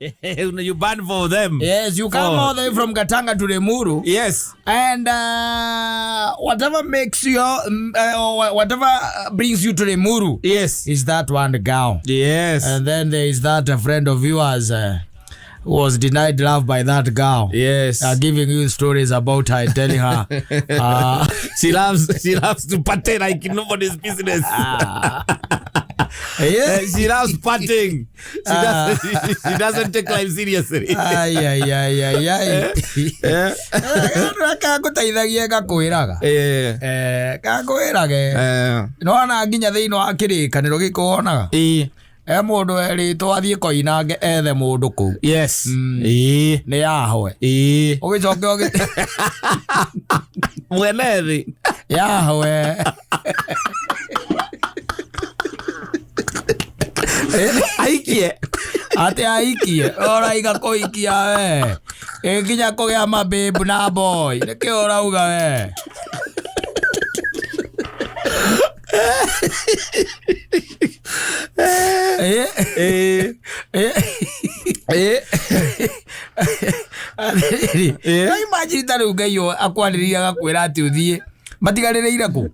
You burn for them. Yes, you come Oh. all the way from Gatanga to Limuru. Yes. And whatever makes you, or whatever brings you to Limuru Yes. is that one girl. Yes. And then there is that a friend of yours who was denied love by that girl. Yes. Giving you stories about her and telling her. She loves to party like nobody's business. She loves partying. She doesn't take life seriously. Ai, ai, ai, ai, ai. Kagũteithagia gakwĩraga. Gakwĩrage. Nĩwona nginya thĩinĩ wa kĩrĩkanĩro gĩkĩ wonaga e mũndũ erĩtwo athiĩ koinange ethe mũndũ kũu. Nĩ Yahwe. Ũgĩcoke ũgĩ Mwene thĩ. Yahwe. Aikie. Atĩ aikie ũraiga kũikia we ĩ nginya kũgĩa mababe na boy nĩkĩ ũrauga we? Atĩrĩrĩ, no imagine ta rĩu Ngai akwarĩria agakwĩra atĩ ũthiĩ matigarĩrĩire kũ?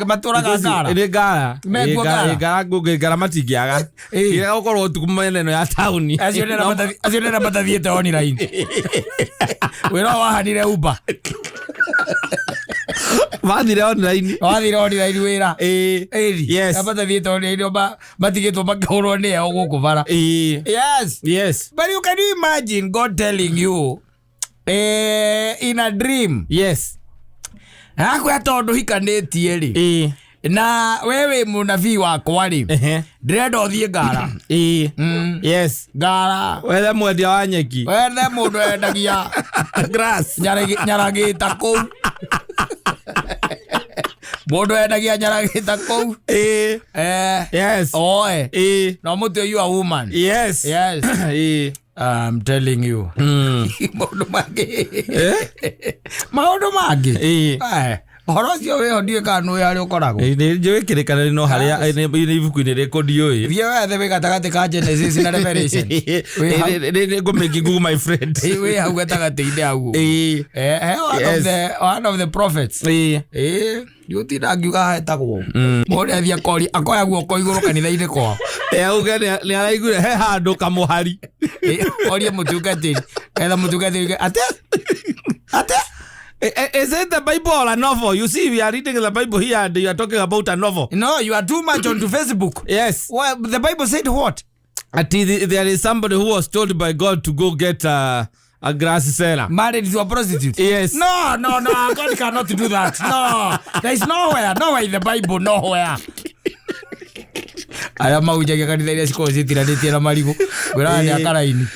Matũraga Ngara. Nĩ Ngara. Mekuo Ngara? Ngara ngũngĩ Ngara matingĩaga. Iraga gũkorwo ũtukũ mena ĩno ya taũni. Acio nĩ matathiĩte online wĩra ũyũ wahanire Uber. Mathire online. Wathire online wĩra. Ĩri. Matathiĩte online matigĩtwo makĩhũrwo nĩ eo gũkũ bara. Yes. But you can you imagine God telling you in a dream akwĩra tondũ hikanĩtie rĩ na we wĩ mũnabii wakwa rĩ, ndĩrenda ũthiĩ Ngara. Ngara. Wethe mwendia wa nyeki. Wethe mũndũ endagia Grass. Nyaragĩta kũu, mũndũ endagia nyaragĩta kũu. Oe no mũtĩ, you a woman. Yes. I'm telling you, maũndũ mangĩ, maũndũ mangĩ. Ũhoro ũcio wĩho ndiũĩ kana nĩũĩ harĩa ũkoragwo. Nĩ njũĩ kĩrĩkanĩro no harĩa nĩ ibuku-inĩ rĩkũ ndiũĩ. Thiĩ wethe wĩ gatagatĩ ka Genesis na Revelation. Wĩ hau. Nĩ ngũmĩki Google, my friend. Wĩ hau gatagatĩ-inĩ hau. One of the one of the prophets. Ndiũtinda ngiuga hetagwo mũndũ athiĩ akoria akoya guoko igũrũ kanitha-inĩ kwao. Auge nĩ araiguire he handũ kamũhari. Orie mũtungatĩri etha mũtungatĩri ate ate. Is it the Bible or a novel? You see, we are reading the Bible here and you are talking about a novel. No, you are too much onto Facebook. Well, the Bible said what? Ati there is somebody who was told by God to go get a grass seller. Married to a prostitute? Yes. No, God cannot do that. No, there is nowhere, nowhere in the Bible, nowhere. Arĩa mahunjagia kanitha iria cikoragwo citiranĩtie na marigũ ngwĩraga nĩ akaraini.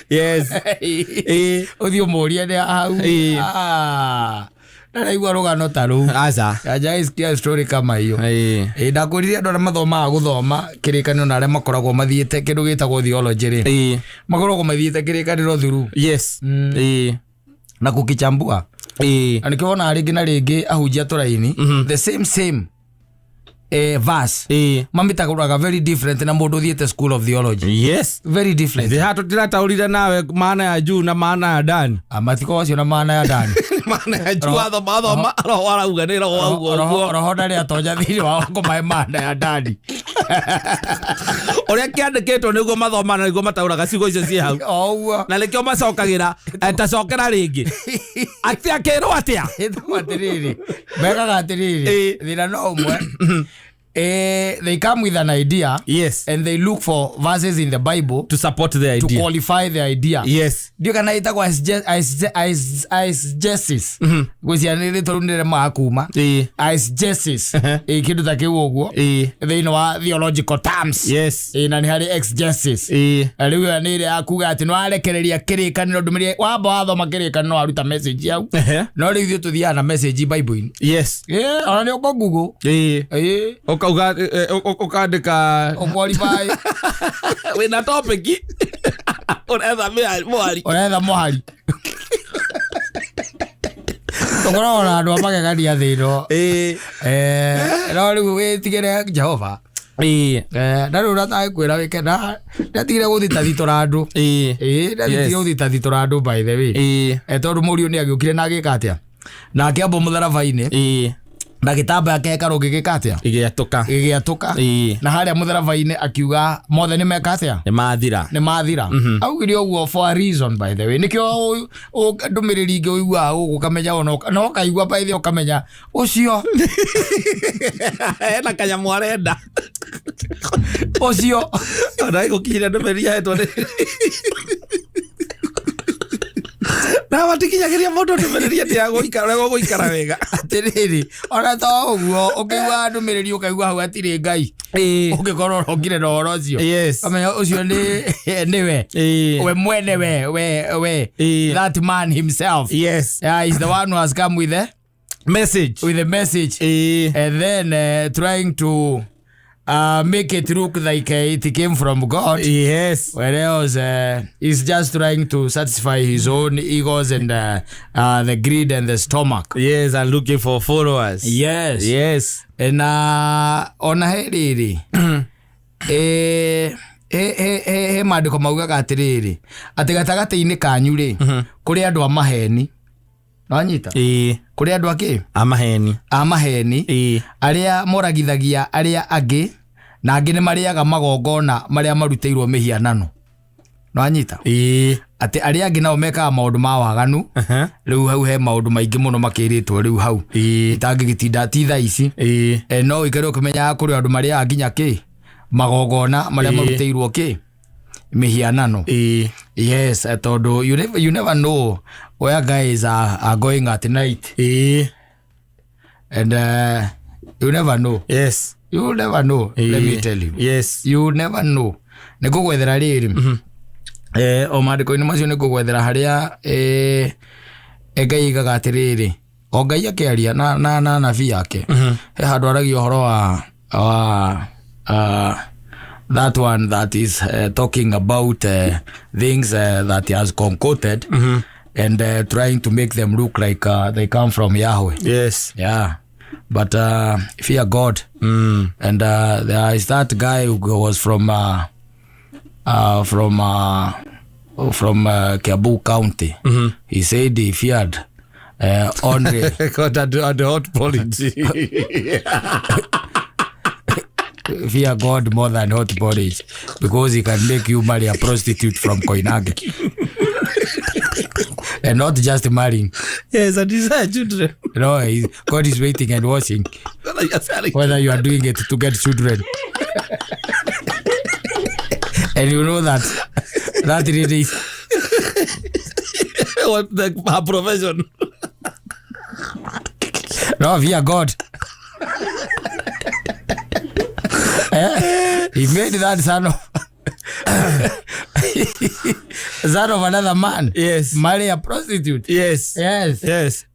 Ũthiĩ ũmũrie nĩ hau. Ah, ndaraigua rũgano ta rũu. Aca. Hajaisikia story kama hiyo. Ndakwĩrire andũ arĩa mathomaga gũthoma kĩrĩkanĩro na arĩa makoragwo mathiĩte kĩndũ gĩtagwo theology rĩ, makoragwo mathiĩte kĩrĩkanĩro through na kũkĩchambua. Na nĩkĩo wonaga rĩngĩ na rĩngĩ ahunjia tũraini the same same verse mamĩtagũraga very different na mũndũ ũthiĩte school of theology. Very different. Thĩ haha tũtirataũrire nawe maana ya juu na maana ya ndani. Matiko acio na maana ya ndani. Maana ya juu wathoma wathoma roho arauga nĩ roho auga roho ũguo. Roho ndarĩ atonya thĩinĩ wa kũmahe maana ya ndani. Ũrĩa kĩandĩkĩtwo nĩguo mathoma na nĩguo mataũraga ciugo icio ciĩ hau. O ũguo. Na nĩkĩo macokagĩra tacokera rĩngĩ atĩ akĩrwo atĩa. Ĩtagwo atĩrĩrĩ, mekaga atĩrĩrĩ, thĩna no ũmwe. They come with an idea and they look for verses in the Bible to support the to idea. Qualify the idea. Ndio kana ĩtagwo eisegesis gwĩcia nĩ rĩtwa rĩu nĩremaga kuma. Eisegesis. Kĩndũ ta kĩu ũguo thĩinĩ wa theological terms. Na nĩ harĩ exegesis. Na rĩu ĩyo nĩ ĩrĩa ya kuga atĩ nĩwarekereria kĩrĩkanĩro ndũmĩrĩri wamba wathoma kĩrĩkanĩro waruta message hau. No rĩu ithuĩ tũthiaga na message Bible-inĩ. Ona nĩ ũkũ Google. Ũkauga ũkandĩka Ũqualify. Wĩna topic ũretha mũhari. Ũretha mũhari tũkoragwo na andũ a magegania thĩ ĩno. No rĩu wĩtigĩre Jehova. Na rĩu ũratagĩkwĩra wĩke na ndatigire gũthitathitũra andũ. Ndatigire gũthitathitũra andũ by the way. Tondũ mũriũ nĩ agĩũkire na agĩka atĩa, na akĩambwo mũtharaba-inĩ na gĩtambaya kĩa hekarũ gĩgĩka atĩa, Gĩgĩatũka. Gĩgĩatũka. Na harĩa mũtharaba-inĩ akiuga mothe nĩ meka atĩa, Nĩ mathira. Nĩ mathira. Augire ũguo for a reason, by the way. Nĩkĩo ndũmĩrĩri ingĩ ũiguaga gũkũ ũkamenya ona na ũkaigua by the way ũkamenya ũcio Ena kanyamũ arenda. Ũcio Ona ĩgũkinyĩra ndũmĩrĩri yahetwo nĩ na matikinyagĩria mũndũ ndũmĩrĩri atĩ ya gũikara ũrĩa gũgũikara wega. Atĩrĩrĩ, ona to ũguo, ũkĩigua ndũmĩrĩri ũkaigua hau hatirĩ Ngai, ũngĩkorwo ũrokire na ũhoro ũcio, ũkamenya ũcio nĩ nĩwe we mwene, we that man himself. Yeah, he's the one who has come with the message, with the message and then trying to make it look like it came from God. Whereas he's just trying to satisfy his own egos and the greed and the stomach. Yes, and looking for followers. Yes. Na ona he rĩrĩ, he maandĩko maugaga atĩrĩrĩ, atĩ gatagatĩ-inĩ kanyu rĩ, kũrĩ andũ a maheni. Nĩwanyita? Kũrĩ andũ akĩ? A maheni. A maheni. Arĩa moragithagia arĩa angĩ, na angĩ nĩ marĩaga magongona marĩa marutĩirwo mĩhianano. Nĩwanyita? Atĩ arĩa angĩ nao mekaga maũndũ ma waganu. Rĩu hau he maũndũ maingĩ mũno makĩrĩtwo rĩu hau itangĩgĩtinda ti thaa ici. No ũikare ũkĩmenyaga kũrĩ andũ marĩaga nginya kĩ magongona marĩa marutĩirwo kĩ mĩhianano. Yes, tondũ you never know where guys are going at night. And you never know. You never know, let me tell you. You never know. Nĩ ngũgwethera rĩrĩ, o maandĩko-inĩ macio nĩ ngũgwethera harĩa Ngai aigaga atĩrĩrĩ, o Ngai akĩaria na nabii yake, he handũ aragia ũhoro wa that one that is talking about things that he has concocted and trying to make them look like they come from Yahweh. Yeah. But fear God. And there is that guy who was from Kiambu County. He said he feared only God and the hot porridge. Fear God more than hot porridge because he can make you marry a prostitute from Koinange. And not just marrying. Yes, and desire children. No, God is waiting and watching whether you are doing it to get children. And you know that that really is what her profession. No, fear God. He made that son of another man. Marry a prostitute. Yes.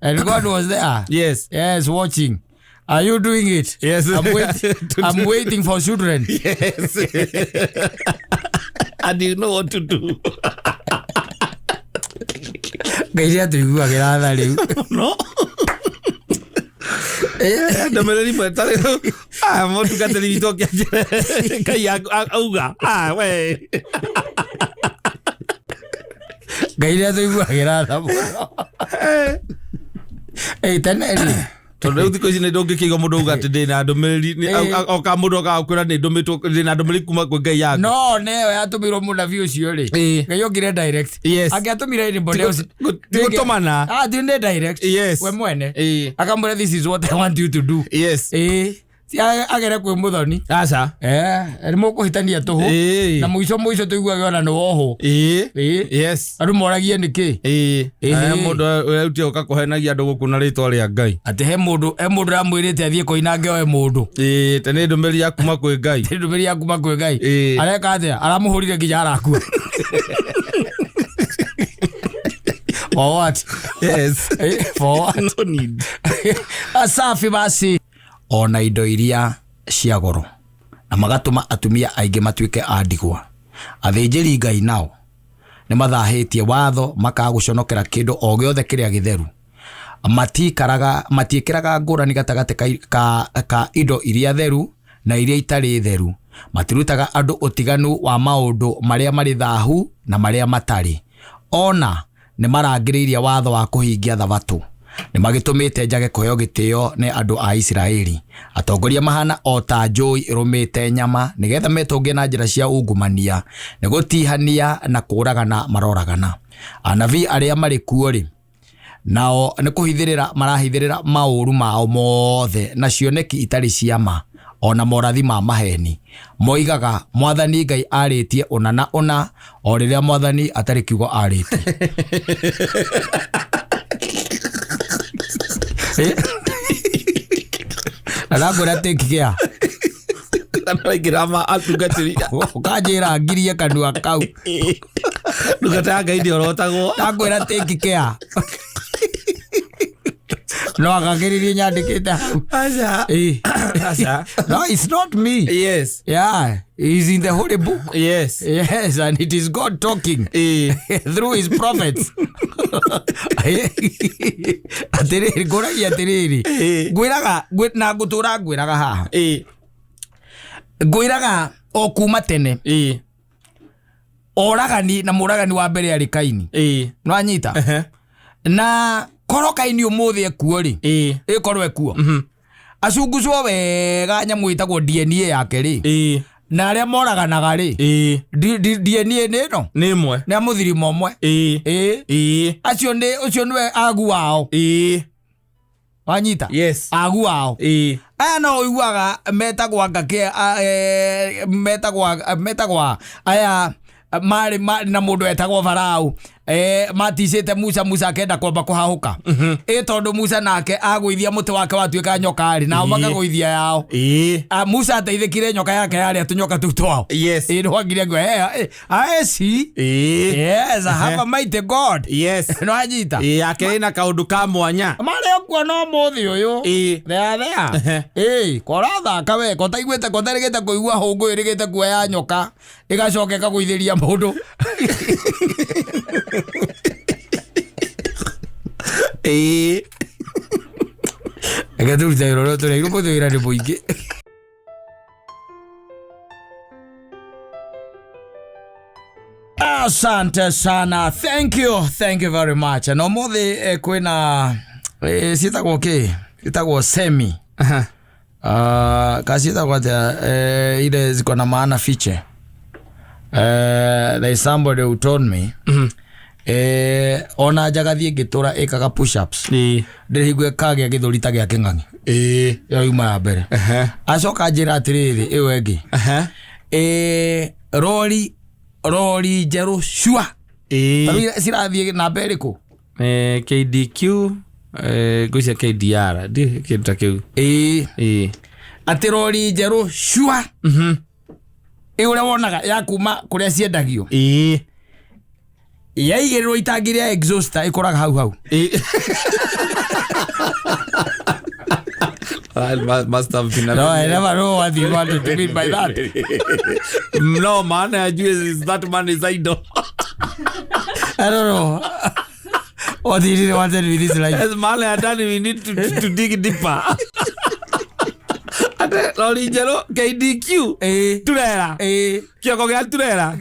And God was there. Yes, watching. Are you doing it? Yes. I'm waiting. I'm waiting for children. Yes. And you know what to do. Ngai nĩ atũiguagĩra tha rĩu. No. Ndũmĩrĩri ĩmwe ta rĩu mũtungatĩri witũ akĩanjĩra Ngai auga we. Ngai nĩ atũiguagĩra tha mũno. Tene rĩ, Tondũ rĩu thikũ ici nĩ ndũngĩkĩigua mũndũ auga atĩ ndĩna ndũmĩrĩri oka mũndũ okaga kwĩra nĩ ndũmĩtwo ndĩna ndũmĩrĩri kuma kwĩ Ngai yaku. No nĩyo yatũmĩirwo mũnabii ũcio rĩ, Ngai okire direct. Angĩatũmire anybody else, Ti gũtũmana. Ah, ti nĩ direct. We mwene akamwĩra, "This is what I want you to do." Ti agere kwĩ mũthoni. Aca. Nĩ mũkũhĩtania tũhũ na mũico mũico tũiguage ona nĩ wohwo. Andũ moragie nĩkĩ. He mũndũ ũrerutia ũka kũhenagia andũ gũkũ na rĩtwa rĩa Ngai. Atĩ he mũndũ ũramwĩrĩte athiĩ Koinange oe mũndũ. Te nĩ ndũmĩrĩri ya kuma kwĩ Ngai. Nĩ ndũmĩrĩri ya kuma kwĩ Ngai. Areka atĩa? Aramũhũrire nginya arakua. For what? For what? No need. Asafi basi. Ona indo iria cia goro na magatũma atumia aingĩ matuĩke a ndigwa. Athĩnjĩri Ngai nao nĩ mathahĩtie watho, makaga gũconokera kĩndũ o gĩothe kĩrĩa gĩtheru. Matikaraga matiĩkĩraga ngũrani gatagatĩ ka indo iria theru na iria itarĩ theru. Matirutaga andũ ũtiganu wa maũndũ marĩa marĩ thahu na marĩa matarĩ. Ona nĩ marangĩrĩirie watho wa kũhingia thabatũ. Nĩ magĩtũmĩte njage kũheo gĩtĩo nĩ andũ a Isiraeli. Atongoria mahana o ta njũi ĩrũmĩte nyama nĩgetha metongie na njĩra cia ungumania, nĩ gũtihania na kũũragana maroragana. Anabii arĩa marĩ kuo rĩ, nao nĩ kũhithĩrĩra marahithĩrĩra maũru mao mothe na cioneki itarĩ cia ma ona morathi ma maheni. Moigaga Mwathani Ngai arĩtie ũna na ũna, o rĩrĩa Mwathani atarĩ kiugo arĩtie. Na ndakwĩra take care. Araingĩra ma atungatĩri. Ũkanjĩra ngirie kanua kau. Ndungata ya Ngai ndĩorotagwo. Ndakwĩra take care. No agagĩrĩrie nyandĩkĩte hau. Aca. Aca. No, it's not me. Yes. Yeah, he's in the holy book. Yes. Yes, and it is God talking through his prophets. Atĩrĩrĩ, ngũragia atĩrĩrĩ. Ngwĩraga, na ngũtũra ngwĩraga haha. Ngwĩraga o kuma tene. Oragani na mũragani wa mbere arĩ Kaini. Nĩwanyita? Na korwo Kaini ũmũthĩ ekuo rĩ, ĩkorwo ekuo. Acungucwo wega nyamũ ĩtagwo DNA yake rĩ. Na arĩa moraganaga rĩ, DNA nĩ ĩno? Nĩ ĩmwe. Nĩ a mũthirimo ũmwe. Acio nĩ, ũcio nĩwe agu wao. Wanyita? Yes. Agu wao. Aya no ũiguaga metagwo anga kĩ, metagwo aya marĩ na mũndũ etagwo Farao. Maticĩte Musa, Musa akenda kwamba kũhahũka. Tondũ Musa nake agũithia mũtĩ wake watuĩka nyoka rĩ, nao makagũithia yao. Musa ateithĩkire nyoka yake yarĩa tũnyoka tũu twao. Yes. Nĩwangire ngo, I see. Yes, I have a mighty God. Yes. Nĩwanyita? Yake ĩna kaũndũ ka mwanya. Marĩ okuo no mũthĩ ũyũ. They are there. Korathaka we, kotaiguĩte, kotarĩgĩte kũigua hũngũ ĩrĩgĩte kuoya nyoka, ĩgacoka ĩkagũithĩria mũndũ. Reke tũrute wĩra ũrĩa tũrĩa, mũthĩ wĩra nĩ mũingĩ. Asante sana. Thank you. Thank you very much. Na ũmũthĩ kwĩna ciĩtagwo kĩ? Ciĩtagwo semi. Ka ciĩtagwo atĩa? Ile ziko na maana fiche. There is somebody who told me. Ona njagathi ĩngĩtũra ĩkaga push-ups. Ndĩrĩhingwo ĩkagĩa gĩthũri ta gĩa kĩng'ang'i. Ĩyo yuma ya mbere. Acoka njĩra atĩrĩrĩ, ĩyo ĩngĩ. Rori njerũ cua. Tarĩu cirathiĩ namba ĩrĩkũ? KDQ, ngwĩciria KDR, ndiũĩ kĩndũ ta kĩu. Atĩ rori njerũ cua. Ĩyo ũrĩa wonaga ya kuma kũrĩa ciendagio. Yaigĩrĩrwo itangi rĩa exhauster ĩkoraga hau hau. That must have been a No, I never know what you wanted to mean by that. No, man, I do is that man is idle. I don't know what he really wanted with this life. As man, I done, we need to dig deeper. Rori njerũ KDQ turera kĩongo gĩa turera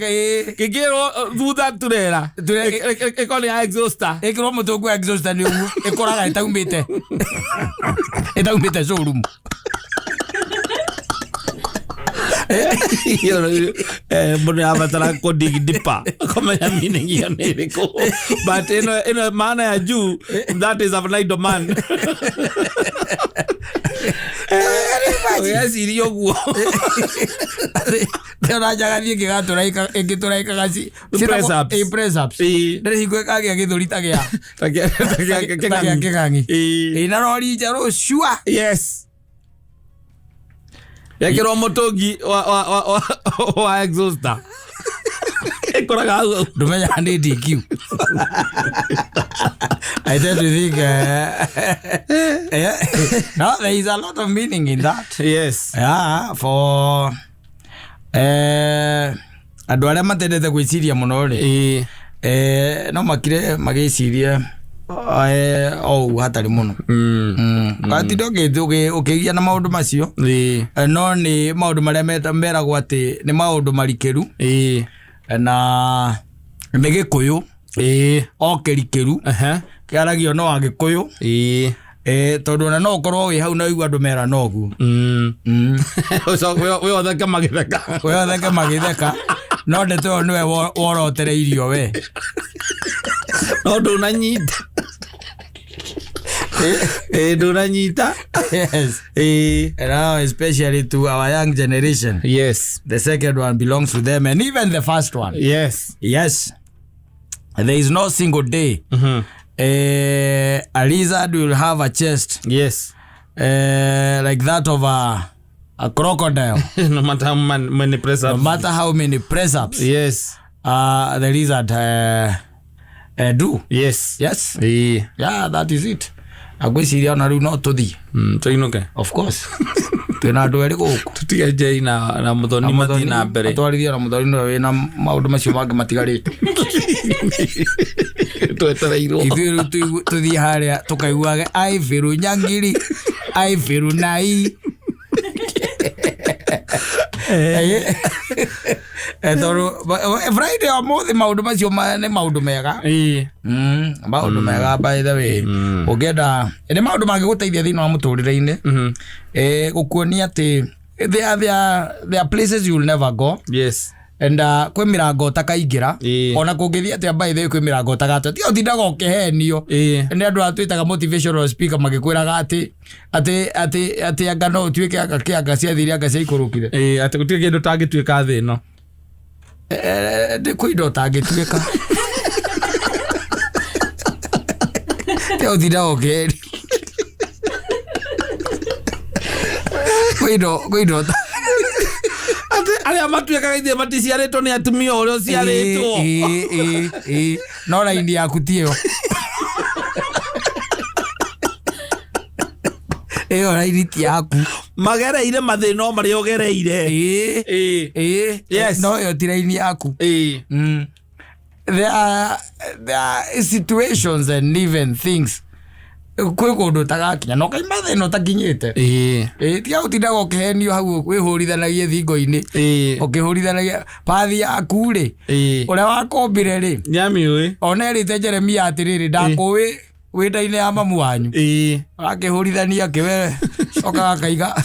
kĩngĩrwo thutha turera ĩkorwo nĩ ya exhauster ĩkĩrwo mũtũngu wa exhauster nĩ ũguo ĩkoraga ĩtaumĩte showroom. Mũndũ nĩarabatara kũ dig deeper kũmenya meaning ĩyo nĩ ĩrĩkũ, but ĩno maana ya juu, that is an idle man. Ũgeciria ũguo. Ndĩrona njagathi ĩngĩtũra ĩkaga Press ups. Press ups. Ndĩrĩ hingo ĩkagĩa gĩthũri ta gĩa kĩng'ang'i. Na rori njerũ cua. Yes. Yekĩrwo mũtũngi wa exhauster. Ĩkoraga hau. Ndũmenyaga nĩ DQ. I tend to think no, there is a lot of meaning in that. Yes. Yeah, for andũ arĩa matendete gwĩciria mũno rĩ, no makire magĩcirie O ũguo hatarĩ mũno. Ũgatinda ũkĩgia na maũndũ macio. No nĩ maũndũ marĩa meragwo atĩ nĩ maũndũ marikĩru. Na nĩ Gĩkũyũ. O kĩrikĩru. Kĩaragio no Agĩkũyũ. Tondũ ona no ũkorwo wĩ hau na ũigue andũ merana ũguo. Wĩ otheke magĩtheka. Wĩ otheke magĩtheka. No ndeto ĩyo nĩwe worotereirio we. No ndũnanyita. Ndũnanyita. Yes. And now especially to our young generation. Yes. The second one belongs to them and even the first one. Yes. Yes. There is no single day. A lizard will have a chest. Yes. Like that of a crocodile. No matter how many press ups. No matter how many press ups. Yes. The lizard do. Yes. Yes. Yeah, that is it. Agwĩciria ona rĩu no tũthiĩ. Tũinũke. Of course. Twĩna andũ erĩ gũkũ. Tũtige Jay na Mũthoni mathiĩ na mbere. Atwarithia na Mũthoni nĩwe wĩna maũndũ macio mangĩ matigarĩte. Twetereirwo. Ithuĩ rĩu tũthiĩ harĩa tũkaiguage ai biru nyangiri, ai biru nai. Tondũ Friday ũmũthĩ maũndũ macio nĩ maũndũ mega. Maũndũ mega by the way. Ũngĩenda nĩ maũndũ mangĩgũteithia thĩinĩ wa mũtũrĩre-inĩ. Gũkuonia atĩ there are places you will never go. Yes. And kwĩ mĩrango ũtakaingĩra. Ona kũngĩthiĩ atĩa by the way kwĩ mĩrango ũtagatua. Tiga ũtindaga ũkĩhenio. Nĩ andũ aya twĩtaga motivational speaker magĩkwĩraga atĩ anga no ũtuĩke anga kĩ anga ciathire anga ciaikũrũkire. Atĩ gũtirĩ kĩndũ ũtangĩtuĩka thĩ ĩno. Kwĩ indo ũtangĩtuĩka. Tiga ũtindaga ũkĩhenio. Kwĩ indo arĩa matuĩkaga ithuĩ maticiarĩtwo nĩ atumia ũrĩa ũciarĩtwo. No raini yaku ti ĩyo. Ĩyo raini ti yaku. Magereire mathĩna o marĩa ũgereire. Yes. No ĩyo ti raini yaku. There are situations and even things kwĩ kũndũ ũtagakinya na ũkaima thĩna ũtakinyĩte. Tiga gũtindaga ũkĩhenio hau wĩhũrithanagie thingo-inĩ. Ũkĩhũrithanagia bathi yaku rĩ, ũrĩa wakombire rĩ, nĩamĩũĩ. Ona erĩte Jeremia atĩrĩrĩ, ndakũĩ wĩ nda-inĩ ya mamu wanyu. Akĩhũrithania akĩwe cokaga akaiga.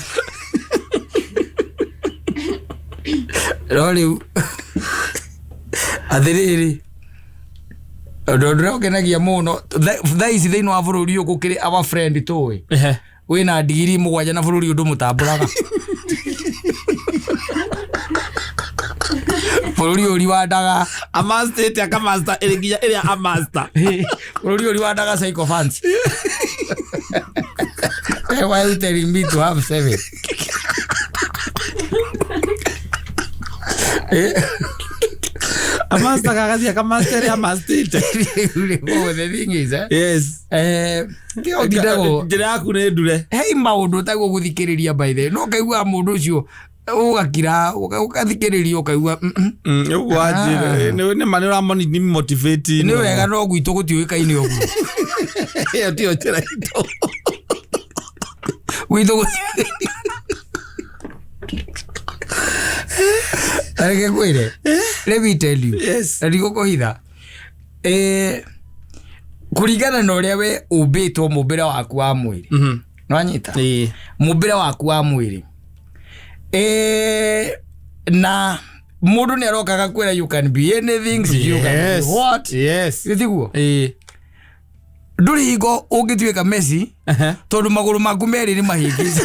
No rĩu atĩrĩrĩ, ũndũ ũrĩa ũkenagia mũno thaa ici thĩinĩ wa bũrũri ũyũ gũkĩrĩ our friend tũĩ wĩna ndigiri 7 na bũrũri ũyũ ndũmũtambũraga. Bũrũri ũyũ riwandaga amastete akamasta ĩrĩ nginya ĩrĩa amasta. Bũrũri ũyũ riwandaga sycophants. Why are you telling me to have 7? Amasta kagathia kamasta ĩrĩa amastete. The thing is, Yes. Njĩra yaku nĩ ndure. Hei maũndũ ũtagwo gũthikĩrĩria by the way. No ũkaigua mũndũ ũcio ũgakira, ũgathikĩrĩria ũkaigua, Ũguo wanjĩra. Nĩ ma nĩ ũramoni nĩ motivate. Nĩ wega no gwitũ gũtiũĩkaine ũguo. Ĩyo tiyo njĩra itũ. Gwitũ gũtiũĩkaine. Reke ngwĩre. Let me tell you. Yes. Na ndigũkũhitha. Kũringana na ũrĩa we ũmbĩtwo mũmbĩre waku wa mwĩrĩ. Nĩwanyita? Mũmbĩre waku wa mwĩrĩ. Na mũndũ nĩ aroka agakwĩra you can be anything, you can be what. Yes. Nĩ tiguo? Ndũrĩ hingo ũngĩtuĩka Messi, tondũ magũrũ maku merĩ nĩ mahĩngĩca.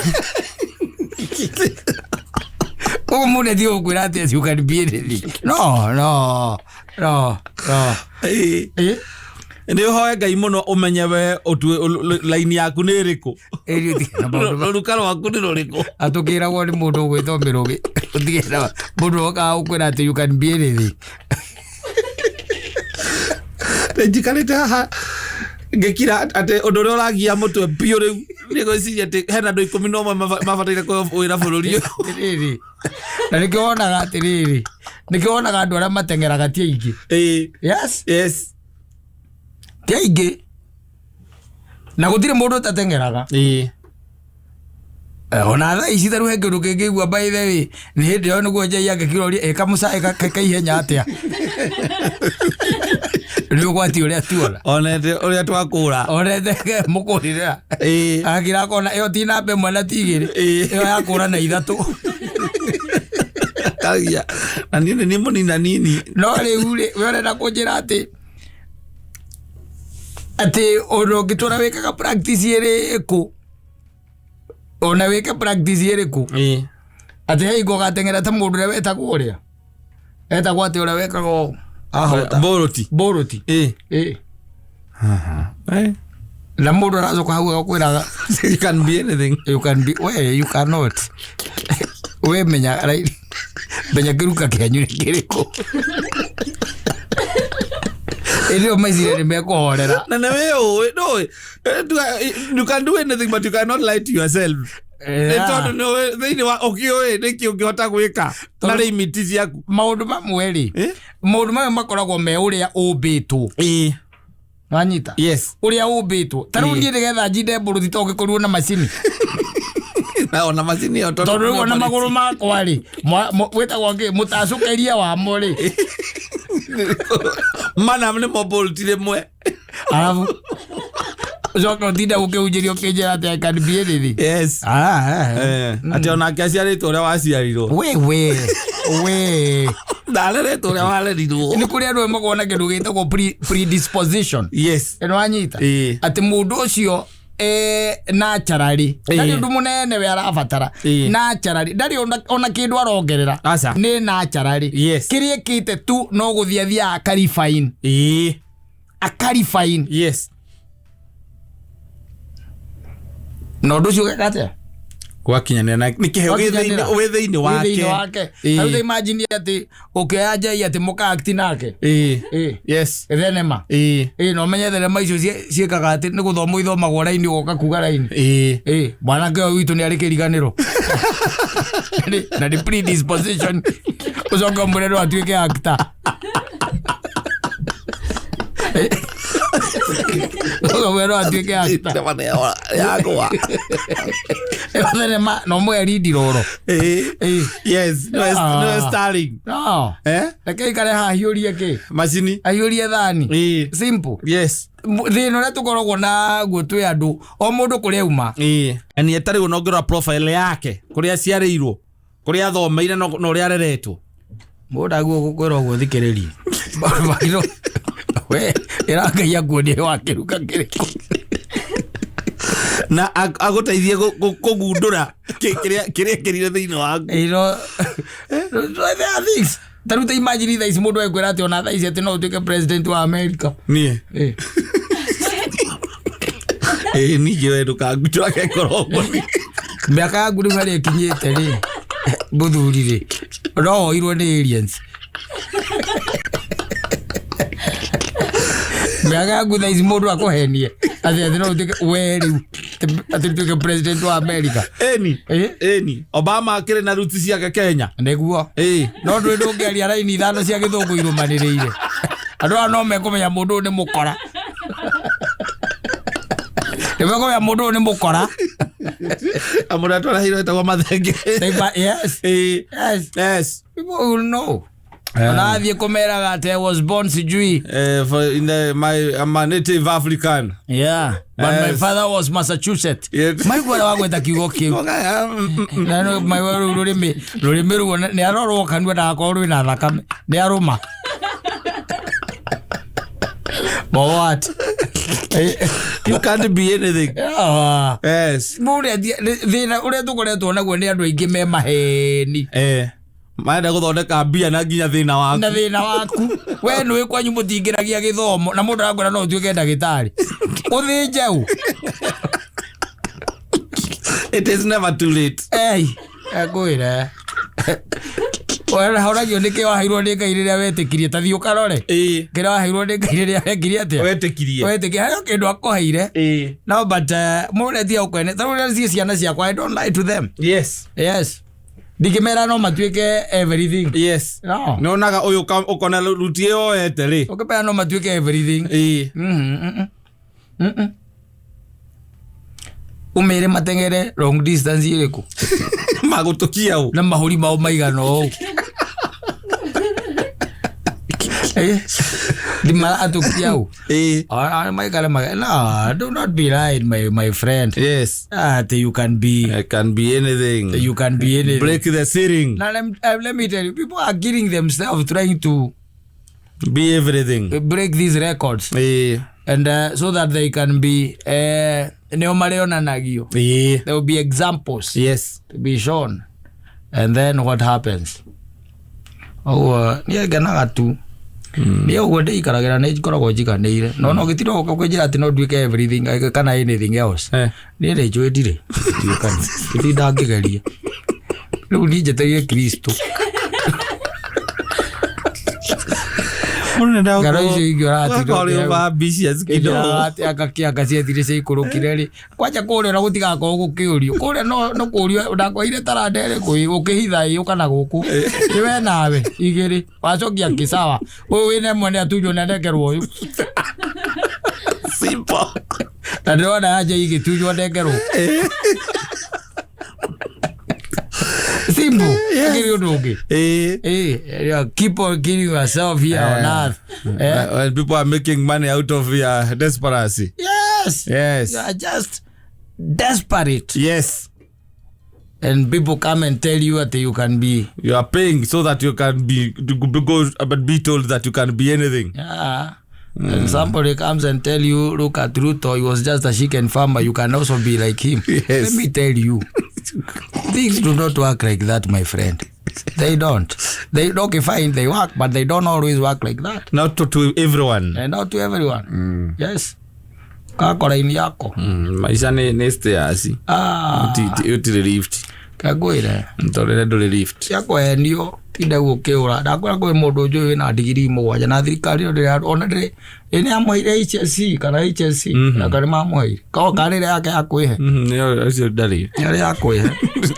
Koguo mũndũ atiga gũkwĩra atĩ you can be anything. No, no, no, no. Nĩ ũhoe Ngai mũno ũmenye we ũtue line yaku nĩ ĩrĩkũ. Ĩri ũtige na maũndũ ma- Rũruka rwaku nĩ rũrĩkũ. Atũkĩragwo nĩ mũndũ ũgwĩtwo Mĩrũgĩ. Ũtige na mũndũ okaga gũkwĩra atĩ you can be anything. Nĩ njikarĩte haha ngĩkira atĩ ũndũ ũrĩa ũragia mũtwe biũ rĩu nĩ ngwĩciria atĩ hena andũ 11 mabataire kũheo wĩra bũrũri ũyũ. Atĩrĩrĩ. Na nĩkĩo wonaga atĩrĩrĩ. Nĩkĩo wonaga andũ arĩa mateng'eraga ti aingĩ. Yes. Yes. Ti aingĩ. Na gũtirĩ mũndũ ũtateng'eraga. Ona thaa ici tarĩu he kĩndũ kĩngĩigua, by the way, nĩ hĩndĩ ĩyo nĩguo njai angĩkĩroria ĩ kamũcaĩ kaihenya atĩa, nĩ ũgwati ũrĩa tuona. Onete ũrĩa twakũra. Onete mũkũrĩra. Akira akona ĩyo ti namba ĩmwe na ti igĩrĩ. Ĩyo yakũra na ithatũ. Kagia na niĩ nĩ mũnina nini. No rĩu rĩ, we ũrenda kũnjĩra atĩ ũndũ ũngĩtũra wĩkaga practice ĩrĩkũ, ona wĩke practice ĩrĩkũ, atĩ he hingo ũgateng'era ta mũndũ ũrĩa wetagwo, ũrĩa etagwo atĩ, ũrĩa wekaga ũũ ahota. Bolt. Bolt. Na mũndũ aracoka hau agakwĩraga, You can be anything. You can be, we, you cannot. We menya right, menya kĩruka kĩanyu nĩ kĩrĩkũ. Ĩndĩ ĩyo maiciria nĩ mekũhorera. Na nĩ wĩ ũĩ no you can do anything, but you cannot lie to yourself, nĩ tondũ nĩ ũĩ thĩinĩ wa ũkĩũĩ nĩkĩ ũngĩhota gwĩka na limit ciaku. Maũndũ mamwe rĩ, maũndũ mamwe makoragwo me ũrĩa ũmbĩtwo. Wanyita? Yes. Ũrĩa ũmbĩtwo. Ta rĩu niĩ nĩgetha njinde mbũrũthi to ngĩkorirwo na macini. Na ona macini ĩyo. Tondũ rĩu ona magũrũ makwa rĩ, wĩtagwo kĩ, mũtacũkĩria wamo rĩ, mana nĩmo Bolt rĩmwe. Arabu ũcoke ũtinde ũkĩhunjĩria ũkĩnjĩra atĩ I can be anything. Yes. Ah, ah, ah. Atĩ onake aciarĩtwo ũrĩa waciarirwo. We we we. Ndareretwo ũrĩa warerirwo. Nĩ kũrĩ andũ makoragwo na kĩndũ gĩtagwo predisposition. Ĩno wanyita? Atĩ mũndũ ũcio naturally ndarĩ ũndũ mũnene we arabatara. Naturally ndarĩ ona kĩndũ arongerera. Aca. Nĩ naturally. Kĩrĩa ĩkĩte tu no gũthiĩ athiaga akarefine. Akarefine. Na ũndũ ũcio ũgeka atĩa? Gwakinyanĩra na nĩ kĩheo gĩ Gwakinyanĩra. wĩ thĩinĩ Wĩ thĩinĩ wake. Wake. Ta rĩu imagine atĩ ũkĩoya njai atĩ mũka-act nake. Thenema. Na ũmenye thenema icio ciĩkaga atĩ nĩ gũthomwo ithomagwo raini, ũgoka kuga raini. Mwanake ũyũ witũ nĩ arĩ kĩriganĩro na nĩ predisposition, ũcoke ũmwĩre no atuĩke actor. Ũcoke ũmwĩre no atuĩke actor. Yakwa. Ĩyo thenema no mũhe lead role. Yes, no. Ah. No starring. No. Reke ikare haha ahiũrie kĩ? Macini. Ahiũrie thani. Simple. Thĩna ũrĩa tũkoragwo naguo twĩ andũ, o mũndũ kũrĩa auma. Na nĩ etarĩ na ũngĩrora profile yake, kũrĩa aciarĩirwo, kũrĩa athomeire na ũrĩa areretwo. Mũndũ aguo gũkwĩra ũguo, thikĩrĩrie. Maũndũ we ĩra Ngai akuonie wakĩruka kĩrĩkũ. Na agũteithie kũgundũra kĩrĩa kĩrire thĩinĩ waku. There are things. Ta rĩu ta imagine thaa ici mũndũ ekwĩra atĩ ona thaa ici atĩ no ũtuĩke president wa America. Niĩ ĩĩ, ningĩ we ndũkangunjũrage ngoro ũguo. Mĩaka yaku rĩu harĩa ĩkinyĩte rĩ, mũthuri rĩ, no woirwo nĩ aliens. Mĩaka yaku thaa ici, mũndũ akũhenie atĩ no ũtuĩke we rĩu atĩ ũtuĩke president wa America. Ĩni. Ĩni, Obama akĩrĩ na roots ciake Kenya. Nĩguo. No ndũĩ ndũngĩaria raini ithano cia gĩthũngũ irũmanĩrĩire, andũ aya no mekũmenya mũndũ ũyũ nĩ mũkora, nĩ mekũmenya mũndũ ũyũ nĩ mũkora. Amũrĩa twareheirwo etagwo Mathenge. Yes. Yes. People will know. Ona athiĩ kũmeraga atĩ I was born sijui. For in the, my, I'm a native African. Yeah, but my father was Massachusetts. Maigua ũrĩa wagweta kiugo kĩu. Na no maigua rĩu rũrĩmĩ ruo nĩ arorwo kanua ndagakorwo rwĩna thakame nĩ arũma. But what? You can't be anything. Yeah. Mũrĩa thĩna ũrĩa tũkoretwo naguo nĩ andũ aingĩ me maheni. Marenda gũthondeka mbia na nginya thĩna waku. Na thĩna waku. We nĩũĩ kwanyu mũtingĩragia gĩthomo na mũndũ arakwĩra no ũtuĩke ndagĩtarĩ. Ũthĩnje ũ? It is never too late. Ei, ngwĩre. Horagio nĩkĩ waheirwo nĩ Ngai rĩrĩa wetĩkirie, ta thiĩ ũkarore. Kĩrĩa waheirwo nĩ Ngai rĩrĩa wekire atĩa? Wetĩkirie. Wetĩkirie harĩ o kĩndũ akũheire. No, but mũndũ tiga ũkwene. Ta rĩu ciĩ ciana ciakwa, I don't lie to them. Yes. Ndingĩmera no matuĩke everything. No. Nĩonaga ũyũ ũkona ruti ĩyo oete rĩ. Ũkĩmera no matuĩke everything. Umere matengere long distance iriku. Magutukia u. Na mahuri mao maigana ũũ. Eh, di maratukia u. Eh. Maikare no, do not be lying, my friend. Yes. You can be. I can be anything. You can be anything. Break the ceiling. Now let me tell you, people are killing themselves trying to be everything. Break these records. Eh. And so that they can be nĩo marĩonanagio. Eh. There will be examples. Yes. To be shown. And then what happens? Oh, niĩ ngenaga tu. Niĩ ũguo ndĩikaragĩra nĩ ngoragwo njiganĩire. No no gĩtirĩ gũka kũnjĩra atĩ no nduĩke everything kana anything else. Niĩ nĩ njũĩ ndirĩ nduĩkani. Gĩtinda ngĩgeria. Rĩu niĩ njetereire Kristo. Ngaro icio ingĩ ũratinda ciethire ciaikũrũkire rĩ. Kwanja kũrĩa ona gũtigakorwo gũkĩũrio. Kũrĩa no kũũrio ndakwaire taranda ĩrĩkũ ũkĩhitha ĩũ kana gũkũ. Nĩ we nawe igĩrĩ wacokia kĩsawa. Ũyũ wĩna ĩmwe nĩ atunywo na ndengerwo ũyũ. Simple. Na ndĩrona yanja igĩtunywo ndengerwo. Simple. Yeah. Keep on killing yourself here on earth. When people are making money out of your desperation. Yes. Yes. You are just desperate. Yes. And people come and tell you that you can be. You are paying so that you can be go but be told that you can be anything. Yeah. And somebody comes and tell you, look at Ruto, he was just a chicken farmer. You can also be like him. Yes. Let me tell you. Things do not work like that, my friend. They don't. They okay, fine, they work, but they don't always work like that. Not to everyone. And not to everyone. Yes. Kakora ini yako. Maisha ni stairs. Ah. Uti lift. Kagwire. Ntorere nduri lift. Yako endio tinda gukiura. Ndakora kwi mundu njui wina digiri mugwanja na thirikari ndire ona ndire ene amũheire HSC kana HSC na kana mamũheire. Ko karire yake akwihe. Nio acio ndari. Yari akwihe.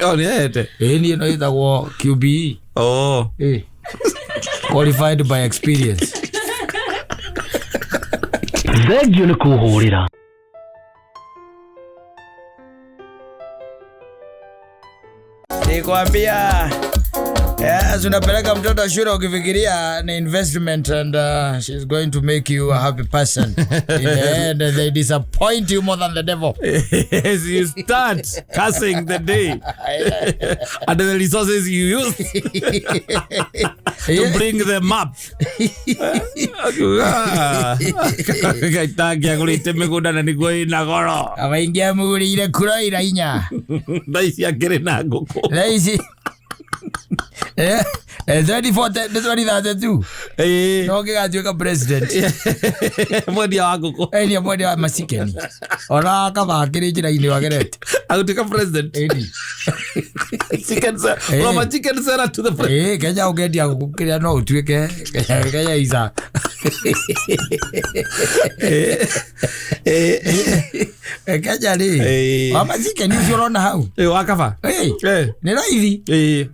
Oh, niete. Ĩ niĩ no ĩtagwo QBE. Oh. Eh. Qualified by experience. Thengio nĩ kũhũrĩra. Nikwambia yes, unapeleka mtoto shule ukifikiria ni investment and she's going to make you a happy person. In the end, they disappoint you more than the devil. Yes, you start cursing the day and the resources you use to bring them up. Gaitangia gurite migunda na niguo ina goro. Abaingia mugurire kuroira inya. Thaa ici akĩrĩ na ngũkũ. Thaa ici 24 2032. No ngĩgatuĩka president. Mwendia wa ngũkũ. Nĩ mwendia wa macikeni. Ona kaba akĩrĩ njĩra-inĩ wagerete. Agũtuĩka president. Chicken seller. From a chicken seller to the president. Kenya ũngĩendia ngũkũ kĩrĩa no ũtuĩke Kenya isa. Kenya rĩ. Wa macikeni ũcio ũrona hau. Wa kaba. Nĩ raithi.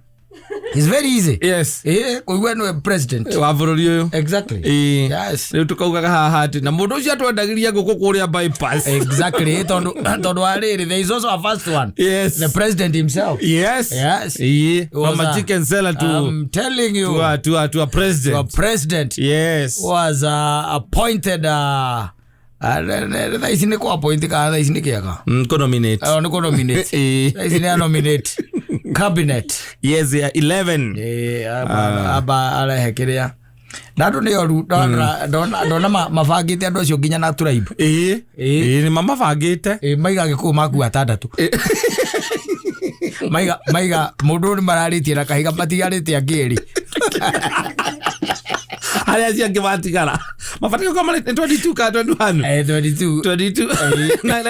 It's very easy. Yes. Kuigua nĩwe president. Wa bũrũri ũyũ. Exactly. Yes. Rĩu tũkaugaga haha atĩ na mũndũ ũcio atwendagĩria ngũkũ kũrĩa bypass. Exactly. Tondũ wa rĩrĩ, there is also a first one. Yes. The president himself. Yes. Yes. From a chicken seller to I'm telling you. To a president. To a president. Yes. Was appointed thaa ici nĩ kũ appoint kana thaa ici nĩ kĩaga? Kũ nominate. Nĩ kũ nominate. Thaa ici nĩ nominate. Cabinet. Yes, yeah, 11. Aba arehe kĩrĩa. Na andũ nĩ oru ndona mabangĩte andũ acio nginya na tribe. Nĩ mamabangĩte. Maiga Gĩkũyũ makua atandatũ. Maiga mũndũ nĩ mararĩtie na kahiga matigarĩte angĩ erĩ. Arĩa acio angĩ matigara. Mabatiĩ gũkorwo marĩ 22 kana 21? 22. 22.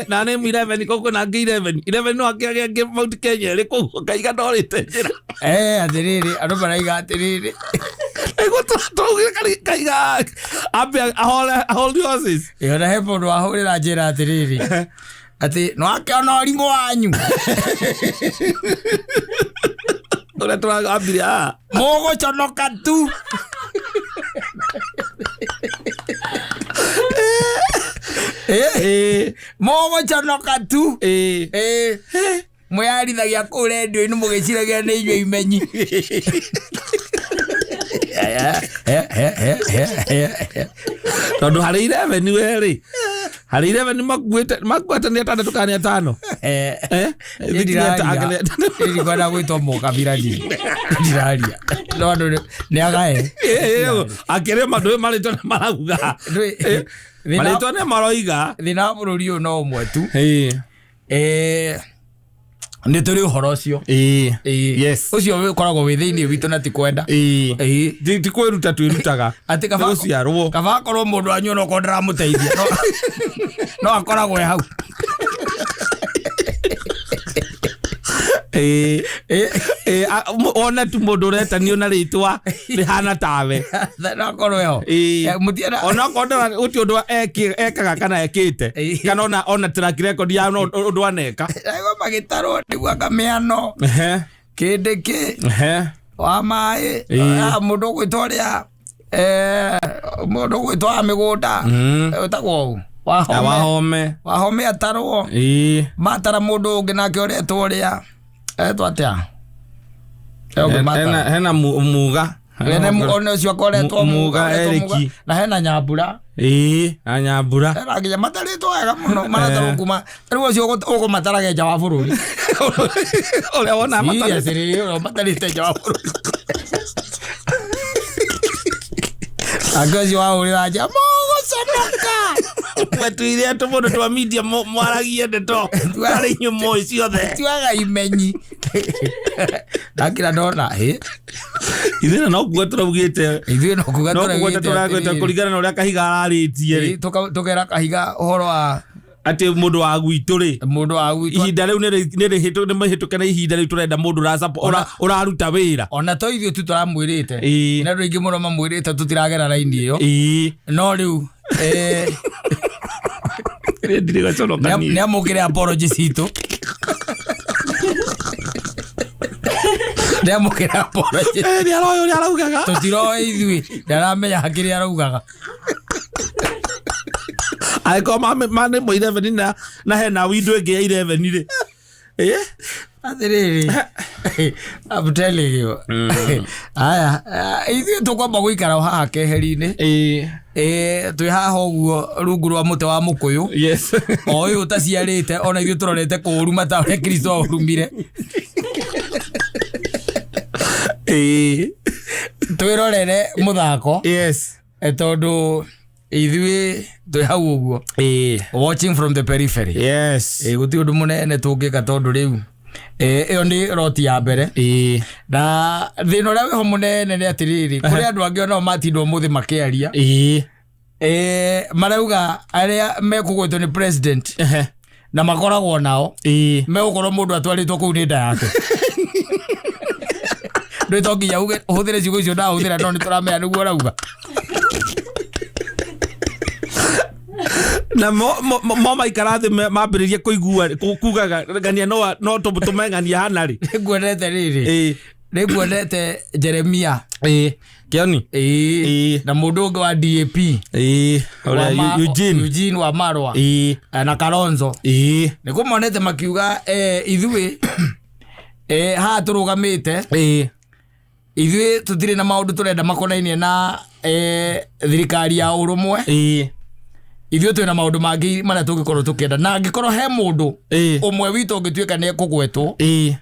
Na nĩ 11 koguo na angĩ 11. 11 no angĩ angĩ Mount Kenya ĩrĩ kũu kaiga ndorĩte njĩra. Atĩrĩrĩ andũ maraiga atĩrĩrĩ. Ĩguo tũraugire kaiga ambe ahole horses. Ona he mũndũ wahũrĩra njĩra atĩrĩrĩ. Atĩ no akĩona ũrimũ wanyu. Ũrĩa tũragambire haha. Mũgũconoka tu. Mũgũconoka tu. Ĩĩ. Ĩĩ. Mwĩyarithagia kũu rendio-inĩ mũgĩciragia nĩ inyuĩ imenyi. Tondũ harĩ 11 we rĩ, harĩ 11 makuĩte makuĩte nĩ atandatũ kana nĩ atano. Eh? Niĩ ndikwenda gwĩtwo mũkabira niĩ. Ndiraria. No andũ nĩ agae. Akĩrĩ mandũ marĩtwa nĩ marauga. Ndũĩ- thĩna- Marĩtwa nĩ maroiga. Thĩna wa bũrũri ũyũ no ũmwe tu. Ĩĩ. Nĩ tũrĩ ũhoro ũcio. Ĩĩ. Ĩĩ. Yes. Ũcio ũkoragwo wĩ thĩinĩ witũ na ti kwenda. Ĩĩ. Ĩĩ. Ti kwĩruta twĩrutaga. Atĩ kaba Nĩ gũciarwo. Kaba akorwo mũndũ wanyu ona okorwo ndaramũteithia no akoragwo e hau. Ĩĩ. Ĩĩ, wone tu mũndũ ũretanio na rĩtwa rĩhana tawe. No akorwo eho. Ĩĩ. Mũtienda Onokorwo gũtirĩ ũndũ ekaga kana ekĩte. Ĩĩ. Kana ona track record ya no ũndũ aneka. Aigua magĩtarwo nĩguo akamĩano Ehe. kĩndĩ kĩ Ehe. wa maĩ Ĩĩ. Mũndũ ũgwĩtwo ũrĩa mũndũ ũgwĩtwo wa mĩgũnda wĩtagwo ũũ Na Wahome. Wahome. Wahome atarwo. Ĩĩ. Matara mũndũ ũngĩ nake ũretwo ũrĩa etwo atĩa. Ũngĩ matara. Hena Muga. Hena one ũcio akoretwo Muga akoretwo Eric. Muga. Na hena Nyambura. Ĩĩ, na Nyambura. Hena nginya matarĩtwo wega mũno maratarwo kuma rĩu ũcio ũkũmataraga nja wa bũrũri. Ũrĩa wona matarĩtwo. Seriously, ũrĩa matarĩte nja wa bũrũri. Anga ũcio wahũrĩra nja mũgũconoka. Mwetuire atĩ mũndũ twa media mwaragie ndeto tarĩ inyuĩ mũĩ ciothe. Tuaga imenyi. Ndakira ndona hĩ. Ithuĩ no kuga tũraugĩte. Ithuĩ no kuga No kuga tũraugĩte tũragwĩte atĩrĩrĩ. kũringana na ũrĩa Kahiga ararĩtie rĩ. Ĩ, tũkera Kahiga ũhoro wa Atĩ mũndũ wa gwitũ rĩ. Mũndũ wa gwitũ. Ihinda rĩu nĩ mahĩtũke na ihinda rĩu tũrenda mũndũ ũraruta wĩra. Ona to ithuĩ tu tũramwĩrĩte. Ĩĩ. Na andũ aingĩ mũno mamwĩrĩte tũtiragera raini ĩyo. Ĩĩ. No rĩu Ndirĩ gaconoka niĩ. nĩ amũkĩre apology citũ. Nĩ amũkĩre apology. Nĩ aroĩ ũrĩa araugaga. Tũtiroĩ ithuĩ ndaramenya kĩrĩa araugaga. Angĩkorwo ma nĩ mo 11 na hena window ĩngĩ ya 11 rĩ. Ĩĩ. Atĩrĩrĩ, I'm telling you. Aya, ithuĩ tũkwamba gũikara o haha keheri-inĩ. Ĩĩ. Twĩ haha ũguo rungu rwa mũtĩ wa mũkũyũ. Yes. O ũyũ ũtaciarĩte ona ithuĩ tũrorete kũũruma ta ũrĩa Kristo aũrumire. Ĩĩ. Twĩrorere mũthako. Yes. Tondũ ithuĩ twĩ hau ũguo. Ĩĩ. Watching from the periphery. Yes. Gũtirĩ ũndũ mũnene tũngĩka tondũ rĩu ĩyo nĩ roti ya mbere. Ĩĩ. Na thĩna ũrĩa wĩho mũnene nĩ atĩrĩrĩ, kũrĩ andũ angĩ onao matindwo ũmũthĩ makĩaria. Ĩĩ. Marauga arĩa mekũgwetwo nĩ president Ehe. na makoragwo nao Ĩĩ. megũkorwo mũndũ atwarĩtwo kũu nĩ nda yake. Ndũĩ to nginya uge ũhũthĩre ciugo icio ndahũthĩra no nĩ tũramenya nĩguo ũrauga. Na mo maikara thĩ mambĩrĩrie kũigua kugaga ng'ania no tũmeng'ania hana rĩ. Nĩnguonete rĩrĩ. Ĩĩ. Nĩnguonete Jeremia. Ĩĩ. Kĩoni. Ĩĩ. Ĩĩ. Na mũndũ ũngĩ wa DAP. Ĩĩ. Ũrĩa Eugene. Eugene wa Marwa. Ĩĩ. Na Kalonzo. Ĩĩ. Nĩkũmonete makiuga ithuĩ haha tũrũgamĩte. Ĩĩ. Ithuĩ tũtirĩ na maũndũ tũrenda makonainie na thirikari ya ũrũmwe. Ĩĩ. Ithuĩ twĩna maũndũ mangĩ marĩa tũngĩkorwo tũkĩenda na angĩkorwo he mũndũ Ĩĩ. ũmwe witũ ũngĩtuĩka nĩ ekũgwetwo Ĩĩ.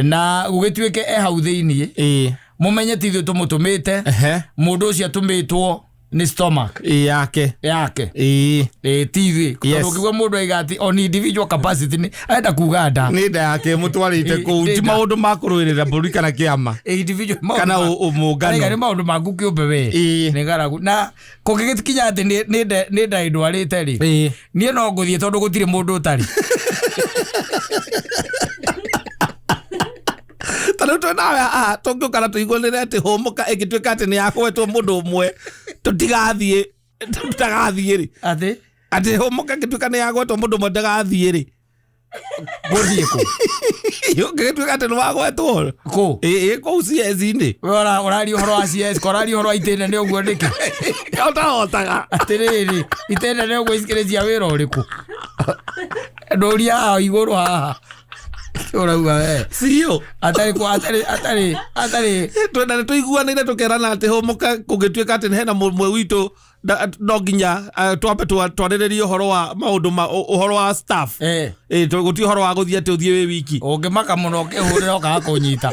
na gũgĩtuĩke e hau thĩiniĩ Ĩĩ. mũmenye ti ithuĩ tũmũtũmĩte. Ehe. Mũndũ ũcio atũmĩtwo nĩ stomach Ĩĩ yake. yake. Ĩĩ. Ĩĩ, ti ithuĩ. Yes. Tondũ ũngĩigua mũndũ aiga atĩ on individual capacity nĩ arenda kuga nda. Nĩ nda yake mũtwarĩte kũu ti Nĩ nda. maũndũ ma kũrũĩrĩra bũrũri kana kĩama. Individual maũndũ Kana ũmũngano. Araiga nĩ maũndũ maku kĩũmbe we. Ĩĩ. Nĩ ng'aragu. Na kũngĩgĩkinya atĩ nĩ nda ĩndwarĩte rĩ. Ĩĩ. Niĩ no ngũthiĩ tondũ gũtirĩ mũndũ ũtarĩ. Ta rĩu twĩ nawe haha tũngĩũka na tũiguanĩre atĩ hũmũka ĩngĩtuĩka atĩ nĩ yakũgwetwo mũndũ ũmwe tũtigathiĩ ndagathiĩ rĩ. Atĩ? Atĩ hũmũka ĩngĩtuĩka nĩ yagwetwo mũndũ ũmwe ndagathiĩ rĩ. Gũthiĩ kũ? Ũngĩgĩtuĩka atĩ nĩ wagwetwo. Kũ? Ĩ kũu CS-inĩ. We ũraria ũhoro wa CS, ko ũraria ũhoro wa itĩ nene ũguo nĩkĩ? Ũtahotaga. Atĩrĩrĩ, itĩ nene ũguo cikĩrĩ cia wĩra ũrĩkũ? Ndũria haha igũrũ haha. Ũrauga we. CEO. Atarĩ kwa atarĩ atarĩ atarĩ Twenda nĩ tũiguanĩire tũkerana atĩ hũmũka kũngĩtuĩka atĩ hena mũmwe witũ no nginya twambe twarĩrĩrie ũhoro wa maũndũ ma ũhoro wa staff. Ĩ gũtirĩ ũhoro wa gũthiĩ atĩ ũthiĩ wĩ wiki. Ũngĩmaka mũno ũkĩhũrĩra ũkaga kũnyita.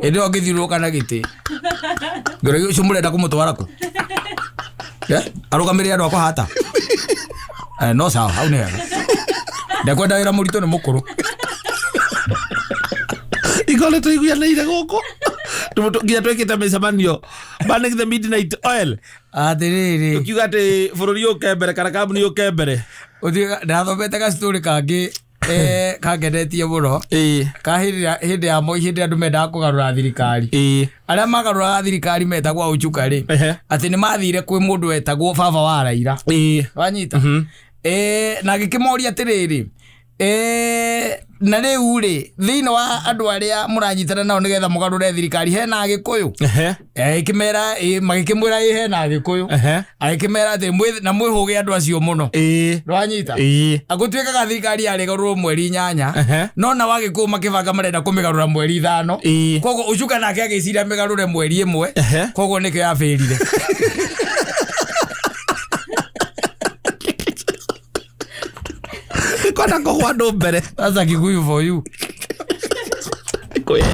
Hĩndĩ ĩyo ũngĩthiũrũrũka na gĩtĩ. Ngĩũria ũcio mũrenda kũmũtwara kũ? Arũgamĩrĩre andũ a kũhata. No sawa, hau nĩ hega. Ndekwenda wĩra mũritũ nĩ mũkũrũ. Ikorwo nĩ tũiguanĩire gũkũ. Nginya twĩkĩte mĩcemanio burning the midnight oil. Atĩrĩrĩ. Ũkiuga atĩ bũrũri ũke mbere kana kambuni ũke mbere. Ũthiĩ ndathomete gacitorĩ kangĩ kangenetie mũno. Ka hĩndĩ ya Moi, hĩndĩ andũ mendaga kũgarũra thirikari. Arĩa magarũraga thirikari metagwo Auchuka rĩ, atĩ nĩ mathire kwĩ mũndũ wetagwo baba wa Raila. Wanyita? Na agĩkĩmoria atĩrĩrĩ, na rĩu rĩ, thĩinĩ wa andũ arĩa mũranyitana nao nĩgetha mũgarũre thirikari hena Agĩkũyũ? Ĩkĩmera, magĩkĩmwĩra ĩ hena Agĩkũyũ. Agĩkĩmera atĩ na mwĩhũge andũ acio mũno. Ndwanyita? Gũtuĩkaga thirikari yarĩgarũrwo mweri 8, no nao Agĩkũyũ makĩbanga marenda kũmĩgarũra mweri 5. Koguo Uchuka nake agĩciria mĩgarũre mweri 1, koguo nĩkĩo yabĩrire. Kwenda kũgwa andũ mbere. That's a Kikuyu for you. Kikuyu.